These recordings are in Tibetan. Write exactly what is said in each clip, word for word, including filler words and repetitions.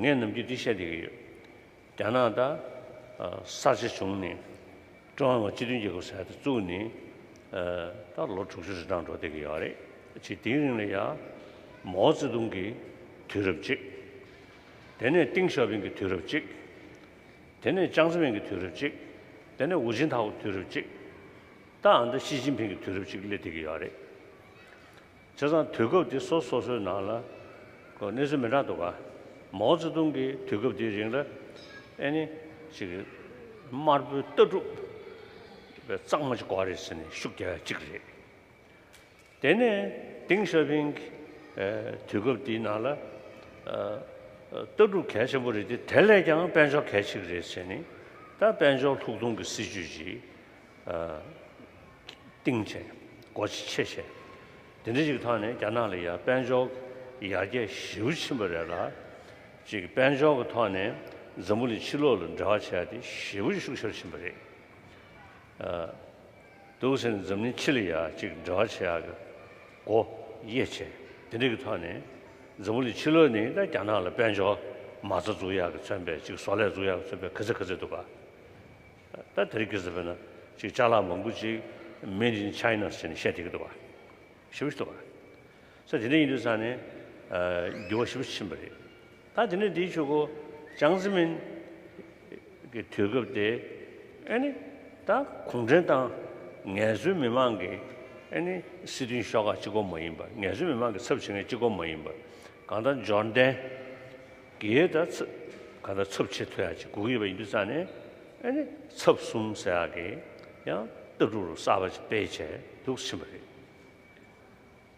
ངས་ནམ་རྒྱུན་འདི་བཤད་བསྡད་ཀྱི་ཡོད། རྒྱ་ནག་ད་ཨ་གསར་བརྗེ་བྱུང་ནས་ཀྲུང་ཧྭ་མི་དམངས་སྤྱི་མཐུན་རྒྱལ་ཁབ་ཟེར་ཡ་དེ་བཙུགས་ནས་ཨ་ད་ལོ་དྲུག་ཅུ་རེ་གྲངས་འགྲོ་བསྡད་ཀྱི་ཡོད་རེད། ཅིག་དེའི་རིང་ལ་ཡ་མའོ་ཙེ་ཏུང་གི་དུས་རབས་གཅིག་དེ་ནས་ཏེང་ཞའོ་ཕིང་གི་དུས་རབས་གཅིག་དེ་ནས་ཅང་ཙེ་མིན་གྱི་དུས་རབས་གཅིག་དེ་ནས་ཧུའུ་ཅིན་ཐའོ་གི་དུས་རབས་གཅིག་ད་ཨ་ད་ཞི་ཅིན་ཕིང་གི་དུས་རབས་གཅིག་སླེབས་བསྡད་ཀྱི་ཡོད་རེད། བྱས་ཙང་དུས་སྐབས་དེ་སོ་སོ་སོའི་ནང་ལ་ཁོ་གནས་ཚུལ་མི་འདྲ་འདུག་ག་མའོ་ཙེ་ཏུང་གི་དུས་སྐབས་དེའི་རིང་ལ་ཨེ་ནི་ཅིག་དམར་པོའི་ལྟ་གྲུབ་གཙང་མ་ཅིག་དགོས་རེད་ཟེར་ནས་ཤུགས་རྒྱག་ཡ་གཅིག་རེད། དེ་ནས་ཏེང་ཞའོ་ཕིང་གི་ཨེ་དུས་སྐབས་དེའི་ནང་ལ་ཨ་ལྟ་གྲུབ་གལ་ཆེན་པོ་རེད་དེ། དེ་ལས་ཀྱང་དཔལ་འབྱོར་གལ་ཆེ་གི་རེད་ཟེར་ནས་ད་དཔལ་འབྱོར་ལྷུག་གཏོང་གི་སྲིད་ཇུས་ཅིག་ཨ་བཏིང་བྱས། སྒོ་ཕྱེ་བྱས། དེ་འདྲ་ཞིག་ཐོག་ནས་རྒྱ་ནག་ལ་ཡ་དཔལ་འབྱོར་ཡར་རྒྱས་ཞེ་པོ་ཕྱིན་པ་རེད་ལ། ཅིག་དཔལ་འབྱོར་གྱི་ཐོག་ནས་འཛམ་བུ་གླིང་ཕྱི་ལོགས་ལ་འབྲེལ་བ་བྱས་ཏེ་ཞེ་པོ་ཅིག་ཤུགས་ཆེར་ཕྱིན་པ་རེད། ཨ་འདུག་ཟེར་ནས་འཛམ་གླིང་ཕྱི་ལ་ཡ་ཅིག་འབྲེལ་བ་བྱེད་ཡག་གི་སྒོ་དབྱེ་བྱས། དེ་འདྲ་གི་ཐོག་ནས་འཛམ་བུ་གླིང་ཕྱི་ལོགས་ནས་ད་རྒྱ་ནག་ལ་དཔལ་འབྱོར་མ་རྩ་འཛུགས་ཡག་གི་མཚོན་པའི་ཅིག་བཟོ་ལས་འཛུགས་ཡག་གི་མཚོན་པའི་ག་ཚོད་ག་ཚོད་འདུག་ག་ད་དེ་རིང་ཁ་སང་དཔེར་ན་ཅིག་ཅ་ལག་མང་པོ་ཅིག་Made in China ཟེར་ནས་བཤད་བསྡད་ཀྱི་འདུག་ག་ཞེ་པོ་ཞིག་འདུག་ག་ས་དེ་འདྲ་ཡིན་དུས་ཙང་ནས་ཨ་འགྱུར་བ་ཞེ་པོ་ཕྱིན་པ་རེད། ད་དེ་ནས་དེའི་གཞུག་གུ་ཅང་ཙེ་མིན་གྱི་དུས་སྐབས་དེ་ཨ་ནི་ད་གུང་ཁྲན་ཏང་ངལ་རྩོལ་མི་མང་གི་ཨ་ནི་སྲིད་དོན་ཤོག་ཁག་གཅིག་པོ་མ་ཡིན་པ། ངལ་རྩོལ་མི་མང་གི་ཚབ་བྱེད་མཁན་གཅིག་པོ་མ་ཡིན་པ། གང་ལྟར་འབྱོར་ལྡན་གྱི་ད་ཚ་གང་ལྟར་ཚབ་བྱེད་ཐུབ་ཡག་ཅིག་དགོས་ཀྱི་ཡོད་པ་ཡིན་དུས་ཙང་ནས་ཨ་ནི་ཚབ་གསུམ་ཟེར་ཡག་གི་ཡང་ལྟ་གྲུབ་གསར་པ་ཅིག་སྤེལ་བྱས་འདུག་ཕྱིན་པ་རེད།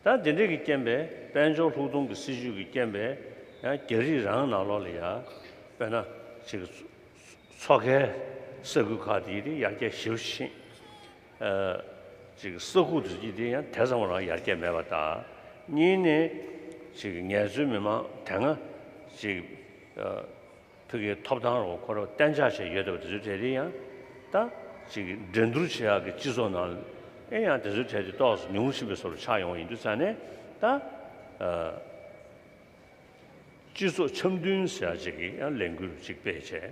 ད་དེ་འདྲ་གི་རྐྱེན་པས་དཔལ་འབྱོར་ལྷུག་གཏོང་གི་སྲིད་ཇུས་ཀྱི་རྐྱེན་པས་ཡང་རྒྱ་རིགས་རང་ནང་ལོགས་ལ་ཡང་དཔེར་ན་ཅིག་མཚོ་ཁའི་ས་ཁུལ་ཁག་དེ་དེ་ཡར་རྒྱས་ཞེ་པོ་ཕྱིན། ཨ་ཅིག་ས་ཁུག་དེ་ཅིག་དེ་ཡང་དེ་ཙམ་རང་ཡར་རྒྱས་མེད་པ་དང་། གཉིས་ནས་ཅིག་ངལ་རྩོལ་མི་མང་དེ་སྔ་ཅིག་ཨ་ཕ་གིའི་ཐོབ་ཐང་རོགས་ཁོ་རང་གཏན་འཇགས་བྱས་ཡོད་བསྡད་པ་དེ་ཚོའི་གྲས་དེ་ཡང་ད་ཅིག་འགྲན་བསྡུར་བྱེད་ཡག་གི་སྤྱི་ཚོགས་ནང་ཨེ་ཡང་དེ་ཚོའི་གྲས་དེ་ཏོག་ཙམ་ཉུང་ཕྱིན་པའི་བཟོ་འདྲ་ཆགས་ཡོང་བ་ཡིན་དུས་ཙང་ནས་ད་ཨ་སྤྱི་ཚོགས་འཆམ་མཐུན་ཟེར་ཡག་ཅིག་གི་ཡང་ལས་འགུལ་ཅིག་སྤེལ་བྱས།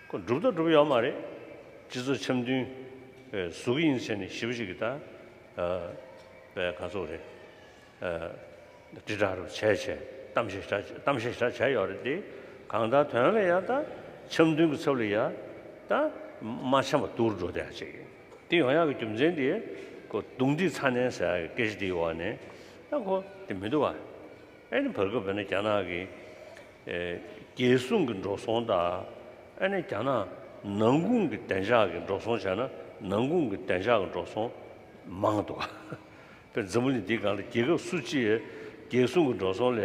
ཁོ་འགྲུབ་དང་འགྲུབ་ཡོད་མ་རེད། སྤྱི་ཚོགས་འཆམ་མཐུན་ཨེ་བཟོ་གི་ཡིན་ཟེར་ནས་ཞེ་པོ་ཅིག་གི་ད་ཨ་པའི་ག་ཚོད་རེད། ཨ་དྲིལ་བསྒྲགས་རུ་བྱས་བྱས་གཏམ་བཤད་ཞེ་དྲག་གཏམ་བཤད་ཞེ་དྲག་བྱས་ཡོད་རེད་དེ། གང་ལྟར་དོན་ལ་ཡ་ད་འཆམ་མཐུན་གྱི་ཚབ་ལ་ཡ་ད་མ་འཆམ་པ་སྡུག་རུ་འགྲོ་བསྡད་ཡག་ཅིག་དེ་ཡོང་ཡག་གི་རྒྱུ་མཚན་དེ་ཁོ་རྡུང་རྡེག་ཚ་ནན་ཟེར་ཡག་གི་སྐད་ཆ་དེའི་འོག་ནས་ད་ཁོ་དེ་མི་འདུག་བ། ཨེ་ནི་བར་སྐབས་བྱས་ན་རྒྱ་ནག་གི་ཨེ་རྒྱལ་སྲུང་གི་འགྲོ་སོང་དང་། ཨེ་ནི་རྒྱ་ནག་ནང་ཁུལ་གྱི་བདེ་འཇགས་ཀྱི་འགྲོ་སོང་བྱས་ན་ནང་ཁུལ་གྱི་བདེ་འཇགས་ཀྱི་འགྲོ་སོང་མང་འདུག་དཔེར་འཛམ་བུ་གླིང་འདིའི་སྒང་ལ་རྒྱལ་ཁབ་སུ་གཅིག་རྒྱལ་སྲུང་གི་འགྲོ་སོང་ལས་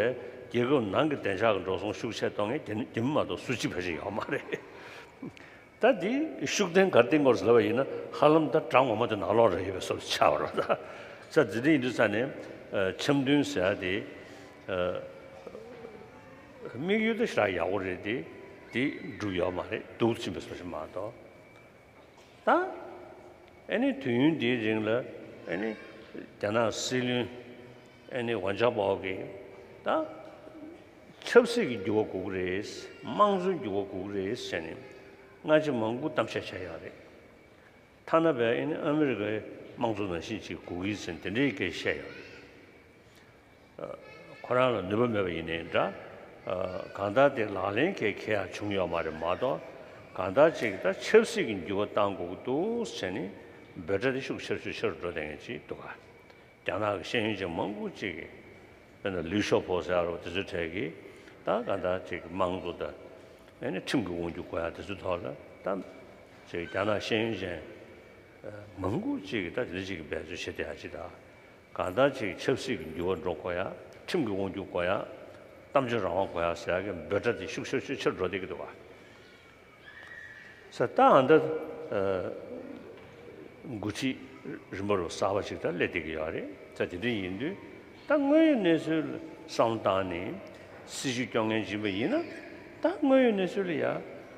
རྒྱལ་ཁབ་ནང་གི་བདེ་འཇགས་ཀྱི་འགྲོ་སོང་ཤུགས་ཆེ་གཏོང་མཁན་རྒྱ་རྒྱ་མི་མ་གཏོགས་སུ་གཅིག་ཕལ་ཆེར་ཡོད་མ་རེད། ད་འདི་ཤུགས་བསྟན་ག་རེ་བསྟན་དགོས་རེད་ཟེར་ལབ་པ་ཡིན་ན། ཧ་ལམ་ད་དགྲ་ངོ་མ་དེ་ནང་ལོགས་རེད་ཡོད་པའི་བཟོ་འདྲ་ཆགས་པ་རེད་ད། ས་འདི་འདྲ་ཡིན་དུས་ཙང་ནས་ཨ་འཆམ་མཐུན་ཟེར་ཡག་དེ་ཨ་དམིགས་ཡུལ་དེ་ཞེ་དྲག་ཡག་པོ་རེད་དེ། དེ་འགྲུབ་ཡོད་མ་རེད། སྡུག་ཕྱིན་པའི་བཟོ་འདྲ་མ་གཏོགས། ད་ཨེ་ནི་དུས་ཡུན་འདིའི་རིང་ལ་ཨེ་ནི་རྒྱ་ནག་སྲིད་བློན་ཨེ་ནི་ཝང་ཅན་པའོ་གིས་ད་ཆབ་སྲིད་ཀྱི་འགྱུར་བ་དགོས་ཀྱི་རེད། དམངས་གཙོའི་འགྱུར་བ་དགོས་ཀྱི་རེད་ཟེར་ནས་སྔ་ཕྱི་མང་པོ་གཏམ་བཤད་བྱས་ཡོད་རེད། ཐ་ན་བས་ཨེ་ནི་ཨ་མི་རི་ཀའི་དམངས་གཙོ་ནང་བཞིན་ཅིག་དགོས་ཀྱི་ཡིན་ཟེར་ནས་དེ་འདྲའི་སྐད་བཤད་ཡོད་རེད། ཨ་ཁོ་རང་ལ་ནུས་པ་མེད་པ་ཡིན་ནའི་འདྲ། ཨ་གང་ལྟར་དེ་ལག་ལེན་གང་ཡང་འཁེལ་ཡག་བྱུང་ཡོད་མ་རེད་མ་གཏོགས། གང་ལྟར་ཅིག་ད་ཆབ་སྲིད་ཀྱི་འགྱུར་བ་གཏང་དགོས་ཀྱི་འདུག་ཟེར་ནས་འབོད་སྒྲ་དེ་ཤུགས་ཆེར་ཤུགས་ཆེ་རུ་འགྲོ་བསྡད་མཁན་ཅིག་འདུག་ག་རྒྱ་ནག་གི་ཤེས་ཡོན་ཅན་མང་པོ་ཅིག་གིས། དཔེར་ན་ལིའུ་ཞའོ་པོ་ཟེར་ཡག་རེད་པ། དེ་ཚོའི་གྲས་ཀྱིས་ད་གང་ལྟར་ཅིག་དམངས་གཙོ་དང་ཨེ་ནི་ཁྲིམས་ཀྱི་དབང་སྒྱུར་དགོས་ཡག་དེ་ཚོའི་ཐོག་ལ་ད་ཅིག་རྒྱ་ནག་ཤེས་ཡོན་ཅན་མང་པོ་ཅིག་གིས་ད་དེ་འདྲ་ཅིག་གི་འབད་རྩོལ་བྱེད་བསྡད་ཡག་ཅིག་དང་། གང་ལྟར་ཅིག་ཆབ་སྲིད་ཀྱི་འགྱུར་བ་འགྲོ་དགོས་ཡག་ཁྲིམས་ཀྱི་དབང་སྒྱུར་དགོས་ཡག་གཏམ་བརྗོད་རང་དབང་དགོས་ཡག་ཟེར་ཡག་གི་འབོད་སྒྲ་དེ་ཤུགས་ཆེར་ཤུགས་ཆེར་འགྲོ་བསྡད་ཀྱི་འདུག་ག་ས་ད་ཨ་ད་ཨ་འགོ་ཁྲིད་རིམ་པ་རུ་གསར་པ་ཞིག་ད་སླེབས་བསྡད་ཀྱི་ཡོད་རེད། ས་དེ་འདྲ་ཡིན་དུས་ད་དངོས་ཡོད་གནས་ཚུལ་ལ་བསམ་བློ་བཏང་ནས་སྲིད་བྱུས་སྐྱོང་མཁན་ཡིན་པ་ཡིན་ན། ད་དངོས་ཡོད་གནས་ཚུལ་ལ་ཡ་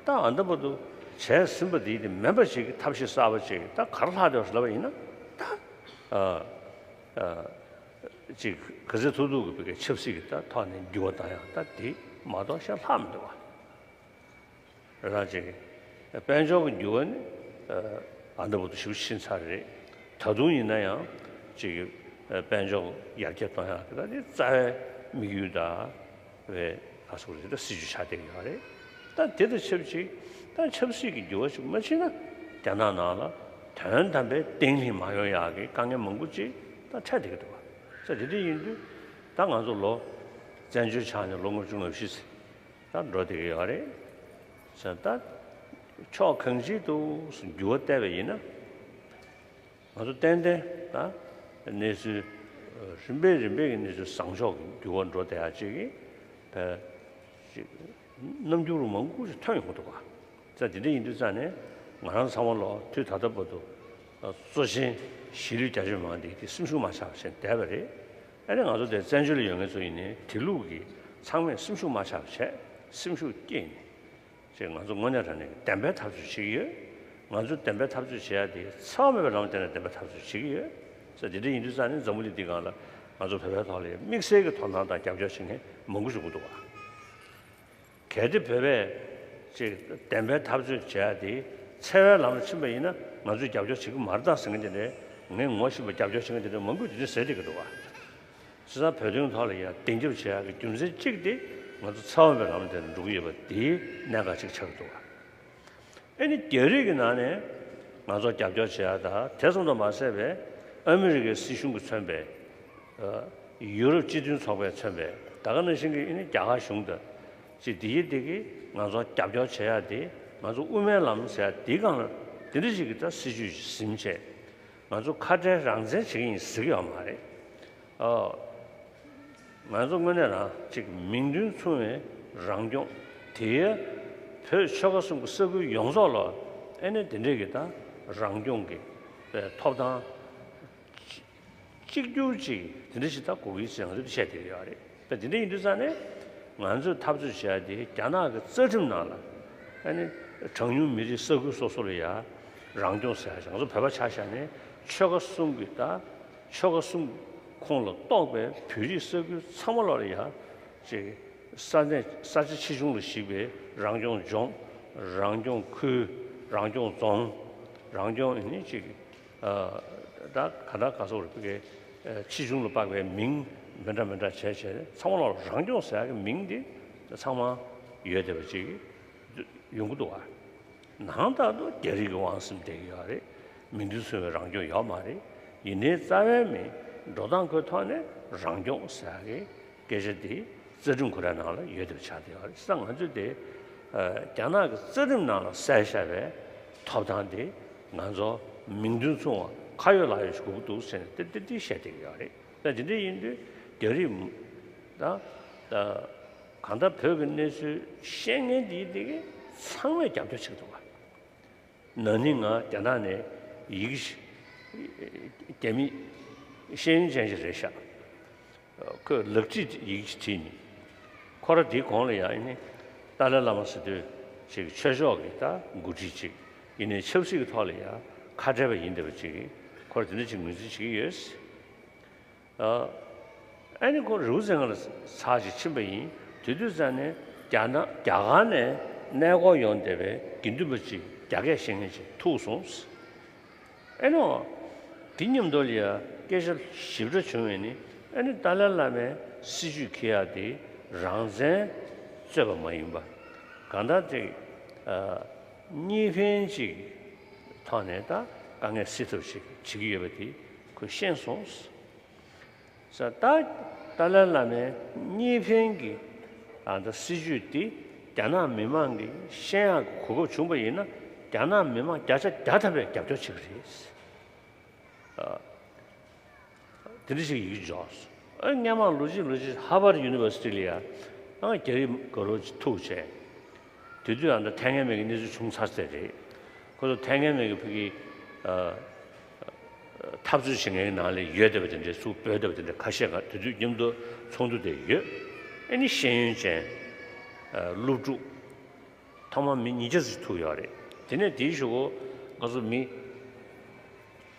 ད་ཨ་ད་བར་དུ་བྱས་ཟིན་པ་དེ་དེ་མིན་པ་ཞིག་གི་ཐབས་ཤེས་གསར་པ་ཅིག་ད་ག་རེ་ལྷག་བསྡད་པ་ཞིག་ལབ་པ་ཡིན་ན། ད་ཨ་ཨ། ཅིག་ག་ཚོད་ཐུབ་ཐུབ་ཀྱི་བོད་སྐད་ཆབ་སྲིད་ཀྱི་ད་ཐོག་ནས་འགྱུར་བ་བཏང་ཡག་ད་དེ་ མ་གཏོགས་གཞན་ལྷག་མི་འདུག་བ། རེད་ཅིག་དཔལ་འབྱོར་གྱི་འགྱུར་བ་ནི་ཨ་ད་བར་དུ་ཞེ་པོ་ཕྱིན་ཚར་རེད། ད་དུང་ཡིན་ན་ཡང་ཅིག་དཔལ་འབྱོར་ཡར་རྒྱས་གཏོང་ཡག་གི་ད་དེ་རྩ་བའི་དམིགས་ཡུལ་དང་བའི་ཨ་སོགས་རེད། ད་སྲིད་ཇུས་ཆགས་བསྡད་ཀྱི་ཡོད་རེད། ད་དེ་དང་ཆབས་ཅིག་ད་ཆབ་སྲིད་ཀྱི་འགྱུར་བ་ཞིག་མ་ཕྱིན་ན་རྒྱ་ནག་ནང་ལ་དོན་དམ་པའི་བརྟན་ལྷིང་མ་ཡོང་ཡག་གི་དཀའ་ངལ་མང་པོ་ཅིག་ད་འཕྲད་བསྡད་ཀྱི་འདུག་བ། ས་དེ་འདྲ་ཡིན་དུས་ད་ང་ཚོ་ལོ་བཙན་བྱོལ་ཆགས་ནས་ལོ་ལྔ་བཅུ་ང་བཞི་ད་འགྲོ་བསྡད་ཀྱི་ཡོད་རེད། ས་ད་ཕྱོགས་གང་ཅིའི་ཐོག་འགྱུར་བ་བསྟན་པ་ཡིན་ན། ང་ཚོ་ཏན་ཏན་ད་གནས་ཚུལ་རིམ་པས་རིམ་པས་ཀྱི་གནས་ཚུལ་བཟང་ཕྱོགས་ཀྱི་འགྱུར་བ་འགྲོ་བསྡད་ཡག་ཅིག་གི་ད་ཅིག་རྣམ་འགྱུར་མང་པོ་ཞིག་ཐོན་ཡོང་གི་འདུག་ག་ས་དེ་འདྲ་ཡིན་དུས་ཙང་ནས་ང་རང་ཚང་མ་ལོ་དུས་ད་ལྟ་བར་དུ་གཙོ་ཆེན་གཞིས་ལུས་རྒྱ་ཆེ་མང་དེ་དེ་སེམས་ཤུགས་མ་ཆག་པ་བྱས་བསྡད་པ་རེད། ཨ་ནི་ང་ཚོ་དེ་བཙན་བྱོལ་ལ་ཡོད་མཁན་ཚོ་ཡིན་ནའི་དེ་ལུགས་ཀྱི་ཚང་མས་སེམས་ཤུགས་མ་ཆག་པ་བྱས་སེམས་ཤུགས་བསྐྱེད་ནས། ཅེས་ང་ཚོ་དངོས་གནས་དྲང་གནས་ཀྱི་བདེན་པའི་འཐབ་རྩོད་བྱེད་ཀྱི་ཡོད། ང་ཚོས་བདེན་པའི་འཐབ་རྩོད་བྱེད་ཡ་དེ་འཚེ་བ་མེད་པའི་ལམ་བསྟན་ནས་བདེན་པའི་འཐབ་རྩོད་བྱེད་ཀྱི་ཡོད། ས་དེ་འདྲ་ཡིན་དུས་ཙང་ནི་འཛམ་བུ་གླིང་འདི་སྒང་ལ་ང་ཚོ་བོད་པའི་ཐོག་ལ་དམིགས་བསལ་གྱི་དོ་སྣང་དང་རྒྱབ་སྐྱོར་བྱེད་མཁན་མང་པོ་ཞིག་འདུག་ག་གལ་ཏེ་བོད་པས་ཅིག་བདེན་པའི་འཐབ་རྩོད་བྱེད་ཡ་དེ་འཚེ་བའི་ལམ་ལ་ཕྱིན་པ་ཡིན་ན་ང་ཚོས་རྒྱབ་སྐྱོར་བྱེད་ཀྱི་མ་རེད་ད་ཟེར་མཁན་དེ་འདྲའི་ངས་ངོ་ཤེས་པ་རྒྱབ་སྐྱོར་བྱེད་མཁན་དེ་འདྲ་མང་པོས་དེ་འདྲ་ཟེར་བསྡད་ཀྱི་འདུག་ག་བྱས་ཙང་བོད་དོན་ཐོག་ལ་ཡང་གདེང་འཇོག་བྱེད་ཡག་གི་རྒྱུ་མཚན་གཅིག་དེ་ང་ཚོ་འཚེ་བ་མེད་པའི་ལམ་དེར་འགྲོ་གི་ཡོད་པ་དེའི་གནད་འགག་ཅིག་ཆགས་ཀྱི་འདུག་བ། ཨ་ནི་རྒྱ་རིགས་ཀྱི་ནང་ནས་ང་ཚོར་རྒྱབ་སྐྱོར་བྱེད་ཡག་དང་དེ་ཙམ་དུ་མ་ཟད་པའི་ཨ་མི་རི་ཀའི་སྲིད་གཞུང་གིས་མཚོན་པའི་ཡུ་རོབ་སྤྱི་མཐུན་ཚོགས་པས་མཚོན་པའི་ད་ག་ནང་བཞིན་གྱི་ཨ་ནི་རྒྱ་གར་གཞུང་དང་ཅིག་དེ་ཡི་དེ་གིས་ང་ཚོར་རྒྱབ་སྐྱོར་བྱེད་ཡག་དེ་ང་ཚོ་དབུ་མའི་ལམ་ཟེར་ཡག་དེའི་སྒང་ལ་དེ་འདྲ་ཞིག་གི་ད་སྲིད་ཇུས་ཟིན་བྱས། ང་ཚོ་ཁ་བྲལ་རང་བཙན་བྱེད་ཀྱི་ཡིན་ཟེར་གྱི་ཡོད་མ་རེད། ཨོ། ང་ཚོ་དངོས་གནས་རང་གཅིག་མིང་དོན་མཚུངས་པའི་རང་སྐྱོང་། དེ་བོད་ཆོལ་ཁ་གསུམ་གྱི་ས་ཁུལ་ཡོངས་རྫོགས་ལ་ཨེ་ནས་དེ་འདྲས་ཀྱི་ད་རང་སྐྱོང་གི་ཐོབ་ཐང་གཅིག་གྱུར་ཅིག་དེ་འདྲ་ཞིག་ད་དགོས་ཀྱི་ཟེར་ང་ཚོས་བཤད་བསྡད་ཀྱི་ཡོད་རེད། ད་དེ་འདྲ་ཡིན་དུས་ཙང་ནས་ང་ཚོས་འཐབ་རྩོད་བྱས་ཏེ་རྒྱ་ནག་གི་རྩ་ཁྲིམས་ནང་ལ་ཨ་ནི་གྲངས་ཉུང་མི་རིགས་ས་ཁུལ་སོ་སོ་ལ་ཡ་རང་སྐྱོང་ཟེར་ཡ་ཞིག་ང་ཚོ་བོད་པ་ཆ་བཞག་ནས་ཆོལ་ཁ་གསུམ་གྱི་ད་ཆོལ་ཁ་གསུམ་ཁོངས་ལ་གཏོགས་པའི་བོད་རིགས་ས་ཁུལ་ཚང་མ་ལ་ཡ་ཅིག་ས་གནས་ས་ཆ་ཆེ་ཆུང་ལ་གཞིགས་པའི་རང་སྐྱོང་ལྗོངས། རང་སྐྱོང་ཁུལ། རང་སྐྱོང་རྫོང་། རང་སྐྱོང་ཨ་ནི་ཅིག་ད་ག་ད་ག་སོགས་རེད་པ་གི་ཆེ་ཆུང་ལ་དཔག་པའི་མིང་མི་འདྲ་མི་འདྲ་བྱས་བྱས་ཚང་མ་ལ་རང་སྐྱོང་ཟེར་ཡག་གི་མིང་འདི་ཚང་མ་ཡོད་བསྡད་པ་ཅིག་ཡོང་གི་འདུག་བ། ནང་ལྟར་དུ་རྒྱ་རིགས་ཀྱི་དབང་ཟིན་བསྡད་ཀྱི་ཡོད་རེད། མིང་དོན་མཚུངས་པའི་རང་སྐྱོང་ཡོད་མ་རེད། ཡིན་ནའི་རྩ་བའི་མིང་འགྲོ་སྟངས་ཁོའི་ཐོག་ནས་རང་སྐྱོང་ཟེར་ཡག་གི་སྐད་ཆ་འདི་རྩ་ཁྲིམས་ཁོ་རའི་ནང་ལ་ཡོད་བསྡད་པ་ཆགས་བསྡད་ཡོད་རེད། བྱས་ཙང་ང་ཚོས་དེ་རྒྱ་ནག་གི་རྩ་ཁྲིམས་ནང་ལ་གསལ་བཞག་པའི་ཐོབ་ཐང་དེ་ང་ཚོ་མིང་དོན་མཚུངས་པ་ཁ་ཡོད་ལག་ཡོད་ཞིག་དགོས་ཀྱི་འདུག་ཟེར་ནས་ཏི་ཏི་ཏི་བཤད་བསྡད་ཀྱི་ཡོད་རེད། ད་དེ་འདྲ་ཡིན་དུས་རྒྱ་རིགས་ད་ད་གང་ལྟར་བོད་ཀྱི་གནས་ཚུལ་ཤེས་མཁན་དེ་དེ་གི་ཚང་མས་རྒྱབ་སྐྱོར་བྱེད་ཀྱི་འདུག་བ། ན་ནིང་ང་རྒྱ་ནག་ནས་ཡི་གེ་ཞིག་རྒྱ་མི་ཤེས་ཡོན་ཅན་ཞིག་རེད་ཤག་ཁོས་ལག་བྲིས་ཡི་གེ་ཞིག་བྲིས་ནས། ཁོ་རང་དེའི་གོང་ལ་ཡང་ཨ་ནི་ཏཱ་ལའི་བླ་མ་ཟེར་དུས་ཅིག་ཆོས་ཕྱོགས་ཀྱི་ད་འགོ་ཁྲིད་ཅིག་ཡིན་ནའི་ཆབ་སྲིད་ཀྱི་ཐོག་ལ་ཡང་ཁ་བྲལ་བ་ཡིན་བསྡད་པ་ཅིག་ཁོ་རང་དེ་འདྲ་ཅིག་ངོས་འཛིན་བྱེད་ཀྱི་ཡོད། ཨ་ནི་ཁོ་རི་བོ་རྩེ་ལྔ་ལ་ཚར་ཅིག་ཕྱིན་པ་ཡིན། དེ་དུས་ཙང་ནས་རྒྱ་ནག་རྒྱ་གར་ནས་གནས་སྐོར་ཡོང་བསྡད་པའི་དགེ་འདུན་པ་ཅིག་རྒྱ་སྐད་ཤེས་མཁན་ཅིག་ཐུག་སོང་། ཨེ་ནོ། དེ་མཉམ་དུ་ལ་ཡ་སྐད་ཆ་ཞིབ་ཕྲ་བྱུང་བས་ནི་ཨེ་ནི་ཏཱ་ལའི་བླ་མའི་སྲིད་བྱུས་འཁྱེར་ཡག་དེ་རང་བཙན་རྩོད་པ་མ་ཡིན་པ། གང་ལྟར་དེ་གཉིས་ཕན་གཅིག་ཐོག་ནས་ད་དཀའ་ངལ་སེལ་ཐབས་ཤིག་བྱེད་ཀྱི་ཡོད་པ་དེ་ཁོས་ཤེས་སོང་། ས་ད་ཏཱ་ལའི་བླ་མའི་གཉིས་ཕན་གྱི་ཨ་ད་སྲིད་བྱུས་དེ་རྒྱ་ནག་མི་མང་གིས་ཤེས་ཡག་གི་གོ་སྐབས་བྱུང་པ་ཡིན་ན་རྒྱ་ནག་མི་མང་བརྒྱ་ཆ་བརྒྱ་ཐམ་པས་རྒྱབ་སྐྱོར་བྱེད་ཀྱི་རེད། ཨ་དེ་འདྲ་ཞིག་ཡིག་འཇོག་སོང་། ཨ་སྔོན་མ་ལོ་གཅིག་ལོ་གཅིག་ཧར་ཝར་ཡུ་ནི་ཝར་སི་ཊི་ལ་ཡ་ཨ་རྒྱ་རིགས་དགའ་རོགས་ཅིག་ཐུག་བྱས། དེ་དུས་ཨ་ད་ཐའེ་ཝན་མི་གི་གནས་ཚུལ་བྱུང་ཚར་ཚར་རེད། ཁོ་ཚོ་ཐའེ་ཝན་མི་གི་ཕ་གི་ཨ་འཐབ་རྩོད་བྱེད་མཁན་ནང་ལ་ཡོད་བསྡད་པ་དེ་འདྲའི་ཚུར་བོས་བསྡད་པ་དེ་འདྲ་ཁ་ཤས་ཀ་དེ་དུས་མཉམ་དུ་ཚོགས་འདུ་དེ་ཡོད། ཨ་ནི་ཤེས་ཡོན་ཅན་ཨ་སློབ་ཕྲུག་ཐོག་མ་མི་ཉིས་བརྒྱ་ཙམ་ཐུག་ཡོད་རེད། དེ་ནས་དེའི་གཞུག་གུ་ང་ཚོ་མི་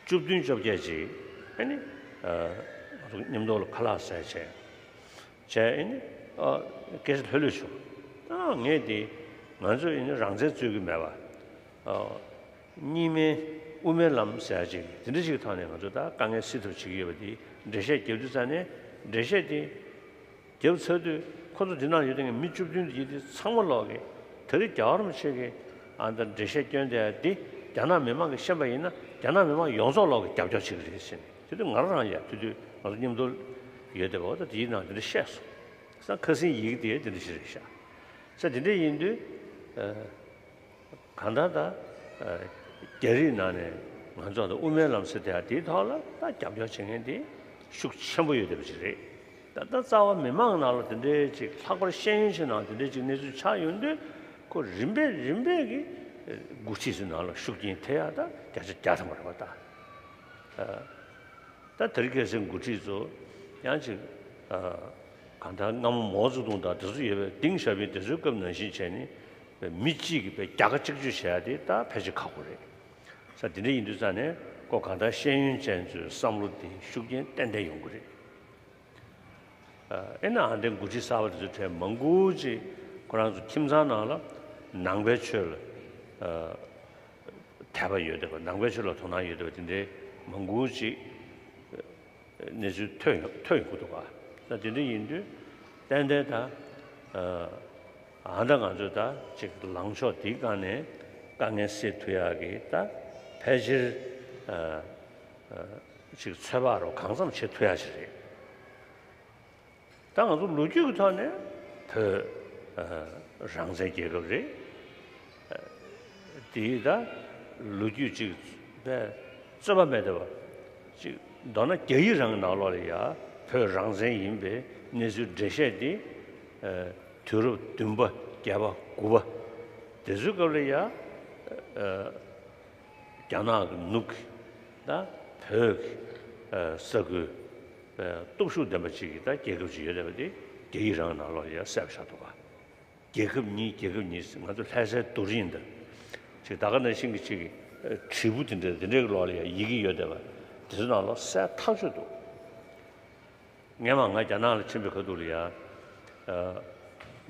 བཅུ་བདུན་བཅོ་བརྒྱད་ཅིག་ཨ་ནི་ཨ་ང་ཚོ་མཉམ་དུ་ལ་ཁ་ལག་ཟས་བྱས། བྱས་ཨ་ནི་ ཨ། སྐད་ཆ་ལྷོད་ལྷོད་བྱུང་། ད་ངས་དེ་ང་ཚོས་ཡིན་ན་རང་བཙན་རྩོད་ཀྱི་མེད་པ། ཨ། གཉིས་སྨན་དབུ་མའི་ལམ་ཟེར་ཡ་ཅིག་དེ་འདྲ་ཞིག་ཐོག་ནས་ང་ཚོ་ད་དཀའ་ངལ་སེལ་ཐབས་བྱེད་ཀྱི་ཡོད་པ་དེ་འགྲེལ་བཤད་རྒྱབ་དུས་ཙང་ནས། འགྲེལ་བཤད་དེ་རྒྱབ་ཚར་དུས་ཁོ་ཚོ་འདི་ནང་ཡོད་མཁན་གྱི་མི་བཅུ་བདུན་དེ་ཚང་མ་ལོག་གིས། ད་རེས་རྒྱལ་བ་རིན་པོ་ཆེ་གིས་ཨ་ད་འགྲེལ་བཤད་བསྐྱོན་བསྡད་ཡ་འདི་རྒྱ་ནག་མི་མང་གིས་ཤེས་པ་ཡིན་ན། རྒྱ་ནག་མི་མང་ཡོངས་རྫོགས་ལོག་གིས་རྒྱབ་སྐྱོར་བྱེད་ཀྱི་རེད་ཟེར་ནས། དེ་དུས་ང་རང་རང་ཡང་དེ་དུས་ང་ཚོ་མཉམ་དུ་ཡོད་བསྡད་པ། འོ་ད་དེའི་ནང་དེ་འདྲ་བཤད་སོང་། ས་ཁ་སང་ཡི་གེ་དེ་དེ་འདྲ་ཞིག་རེད་ཤག། ས་དེ་འདྲ་ཡིན་དུས། ཨ། གང་ལྟར་ད། ཨ། རྒྱ་རིགས་ནང་ནས་ང་ཚོ་ད་དབུ་མའི་ལམ་ཟེར་དེ་དེའི་ཐོག་ལ་ད་རྒྱབ་སྐྱོར་བྱེད་མཁན་དེ་ཤུགས་ཆེན་པོ་ཡོད་བསྡད་པ་ཅིག་རེད། ད་ད་རྩ་བ་མི་མང་ནང་ལ་དེ་འདྲའི་ཅིག། ལྷག་པར་ཤེས་ཡོན་ཅན་ནང་དེ་འདྲའི་ཅིག་གནས་ཚུལ་ཆགས་ཡོང་དུས། ཁོ་རིམ་པས་རིམ་པས་ཀྱིས་འགོ་ཁྲིད་ཚོའི་ནང་ལ་ཤུགས་རྐྱེན་ཐེབས་ཡ་ད་བརྒྱ་ཆ་བརྒྱ་ཐམ་པ་རེད་པ་ད། ཨ། ད་དེ་རིང་ཁ་སང་འགོ་ཁྲིད་ཚོ་ཡང་ཅིག། ཨ། གང་ལྟར་སྔ་མོ་མའོ་ཙེ་ཏུང་དང་དེ་ཚོ་ཡོད་པའི། ཏེང་ཞའོ་ཕིང་དེ་ཚོའི་སྐབས་ནང་བཞིན་བྱས་ནས་མི་གཅིག་གིས་དཔེ་རྒྱལ་ཁ་གཅིག་གཅོད་བྱེད་ཡ་དེ་ད་ཕལ་ཆེར་ཁག་པོ་རེད། ས་དེ་འདྲ་ཡིན་དུས་ཙང་ནས་ཁོ་གང་ལྟར་ཤེས་ཡོན་ཅན་ཚོའི་བསམ་བློ་དེ་ཤུགས་རྐྱེན་ཏན་ཏན་ཡོང་གི་རེད། ཨ། ཨེ་ན་ཨ་འདྲའི་འགོ་ཁྲིད་གསར་པ་དེ་ཚོའི་གྲས་མང་པོ་ཅིག་ཁོ་རང་ཚོ་ཁྱིམ་ཚང་ནང་ལ་ནང་པའི་ཆོས་ལ། ཨ། དད་པ་ཡོད་བསྡད་པ། ནང་པའི་ཆོས་ལ་དོ་སྣང་ཡོད་བསྡད་པ་དེ་འདྲའི་མང་པོ་ཅིག་གནས་ཚུལ་ཐོན་ཡོང་ཐོན་ཡོང་གི་འདུག་ག། ད་དེ་འདྲ་ཡིན་དུས་ཏན་ཏན་ད། ཨ། ཨ་ད་ང་ཚོས་ད་ཅིག་ལངས་ཕྱོགས་འདིའི་སྒང་ནས་དཀའ་ངལ་སེལ་ཐུབ་ཡག་གི་ད་ཕལ་ཆེར། ཨ། ཨ། ཅིག་ཚོད་དཔག་རོགས་གང་འཚམ་བྱེད་ཐུབ་ཡག་ཅིག་རེད། ད་ང་ཚོ་ལོ་རྒྱུས་ཀྱི་ཐོག་ནས་བོད། ཨ། རང་བཙན་རྒྱལ་ཁབ་རེད། ཨ། དེའི་ད་ལོ་རྒྱུས་ཅིག་དཔེ་རྩོད་པ་མེད་བསྡད་པ་ཅིག། མདོར་ན་རྒྱ་ཡིག་རང་གི་ནང་ལོགས་ལ་ཡ་བོད་རང་བཙན་ཡིན་པའི་གནས་ཚུལ་འགྲེལ་བཤད་དེ། ཨ། དུས་རབས་བདུན་པ་བརྒྱད་པ་དགུ་པ་དེ་ཚོའི་སྐབས་ལ་ཡ། ཨ། རྒྱ་ནག་གི་ནུབ་ཀྱི་ད་བོད་ཀྱི། ཨ། ས་ཁུལ། ཨ། སྟོབས་ཤུགས་ལྡན་པ་ཅིག་གི་ད་རྒྱལ་ཁབ་ཅིག་ཡོད་བསྡད་པ་དེ་རྒྱ་ཡིག་རང་གི་ནང་ལོགས་ལ་ཡ་གསལ་པོ་ཆགས་འདུག་ག། རྒྱལ་ཁབ་གཉིས། རྒྱལ་ཁབ་གཉིས། ང་ཚོ་ལྷ་སའི་རྡོ་རིང་དང་ཅིག། ད་ག་ནང་བཞིན་གྱི་ཅིག། ཨ། དྲིལ་བུ་དེ་འདྲ་དེ་འདྲའི་ལོགས་ལ་ཡ་ཡི་གེ་ཡོད་བསྡད་པ་དེ་ཚོ་ནང་ལོགས་གསལ་ཐག་ཆོད་འདུག། སྔོན་མ་ང་རྒྱ་ནག་ལ་ཕྱིན་པའི་ཁ་ཐུག་ལ་ཡ། ཨ།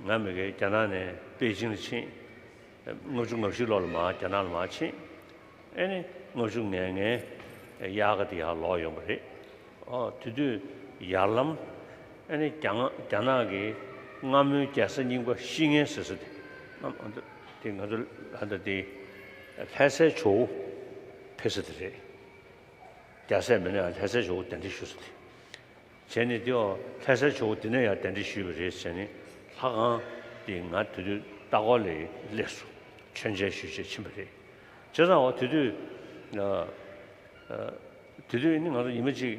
ང་མ་གིར་རྒྱ་ནག་ནས་པེ་ཅིང་ལ་ཕྱིན། ལྔ་བཅུ་ང་བཞི་ལོ་ལ་མར་རྒྱ་ནག་ལ་མར་ཕྱིན། ཨེ་ནི་ལྔ་བཅུ་ང་ལྔའི་དབྱར་ཁ་དེ་ཡར་ལོག་ཡོང་བ་རེད། ཨོ། དེ་དུས་ཡར་ལམ། ཨེ་ནི་རྒྱ་རྒྱ་ནག་གི་སྔ་མོའི་རྒྱལ་ས་རྙིང་པ་བཤིག་མཁན་ཟེར་ས་དེ། ཨ། ཨ། དེ་ང་ཚོ་ཨ་ད་དེ་ལྷ་སའི་ཇོ་བོ་ཕེབས་ས་དེ་རེད། རྒྱལ་སྲས་མི་ལ་ཡང་ལྷ་སའི་ཇོ་བོ་གདན་འདྲེན་ཞུས་ས་དེ། བྱས་ནས་དེའོ་ལྷ་སའི་ཇོ་བོ་འདི་ནས་ཡང་གདན་འདྲེན་ཞུས་པ་རེད་ཟེར་ནས། ལྷ་ཁང་དེ་ང་དེ་དུས་ལྟ་སྐོར་ལ་སླེབས་སོང་། མཆོད་མཇལ་ཞུ་ཆེད་ཕྱིན་པ་རེད། བྱས་ཙང་འོ་དེ་དུས། ཨ། ཨ། དེ་དུས་ནི་ང་ཚོ་ཉི་མ་གཅིག་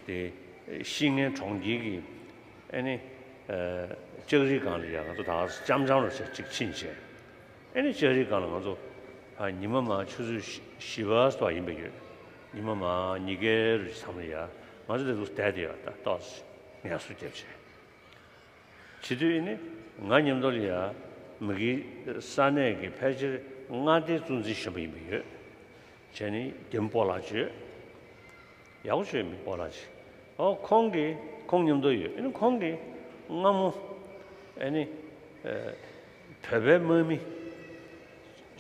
དེ་བཤིག་མཁན་གྲོང་ཁྱེར་གྱི། ཨེ་ནི། ཨ། ལྕགས་རིའི་སྒང་ལ་ཡང་ང་ཚོ་ད་ལྕམ་ལྕམ་རུ་བྱས་གཅིག་ཕྱིན་བྱས། ཨེ་ནི་ལྕགས་རིའི་སྒང་ལ་ང་ཚོ་ཕར་ཉི་མ་མར་ཆུ་ཚོད་བཞི་བཞི་པ་ཙམ་ཡིན་པ་ཡོད། ཉི་མ་མར་ཉི་དགའི་རུ་མཚམས་ལ་ཡ་ང་ཚོ་དེ་ཚོ་བསྡད་དེ་ཡ་ད་ཏོག་ཙམ་ངལ་གསོ་བརྒྱབ་བྱས། བྱེད་དུས་ཨེ་ནི་ང་མཉམ་དུ་ལ་ཡ་མ་གིར་ས་གནས་ཀྱི་ཕལ་ཆེར་མངའ་སྡེའི་གཙོ་འཛིན་གཞོན་པ་ཡིན་པ་ཡོད། བྱས་ནས་རྒྱ་མི་སྤོ་ལགས་བྱོས། ཡག་པོ་བྱོས། མི་སྤོ་ལགས་ཅིག། ཨོ། ཁོང་གིས་ཁོང་མཉམ་དུ་ཡོད། ཨེ་ནི་ཁོང་གིས་སྔ་མོ་ཨེ་ནི། ཨ། བོད་པའི་དམག་མི་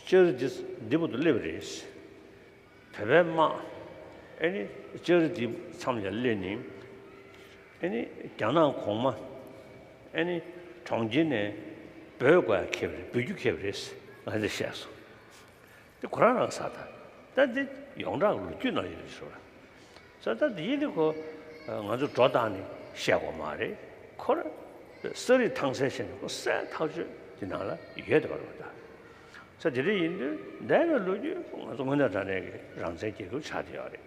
ལྕགས་རི་འདི་འདི་བར་དུ་སླེབས་པ་རེད། བོད་པའི་དམག་ཨེ་ནི་ལྕགས་རི་འདི་མཚམས་ལ་སླེབས་ནས། ཨེ་ནི་རྒྱ་ནག་གོང་མ་ཨེ་ནི་གྲོང་ཁྱེར་ནས་འབོད་དགོས་ཡ་འཁེལ་བ་རེད། འབོད་རྒྱུ་འཁེལ་བ་རེད། ང་འདི་བཤད་སོང་། འདི་ཁོ་རང་རང་ས་ད། ད་འདི་ཡོངས་གྲགས་ལོ་རྒྱུས་ནང་ཡོད་པའི་ཞོར། ས་ད་འདི་ཡིན་དུས་ཁོ་ང་ཚོ་སྒྲོ་བཏགས་ནས་བཤད་དགོས་མ་རེད། ཁོ་རང་ས་རིས་ཐང་སན་བཤད་ནས་ཁོ་གསལ་ཐག་ཆོད་འདི་ནང་ལ་ཡོད་དེ་བར་བ་ད། ས་དེ་འདྲ་ཡིན་དུས་འདས་པའི་ལོ་རྒྱུས་ང་ཚོ་དངོས་གནས་དྲང་གནས་ཀྱི་རང་བཙན་རྒྱལ་ཁབ་ཆགས་བསྡད་ཡོད་རེད།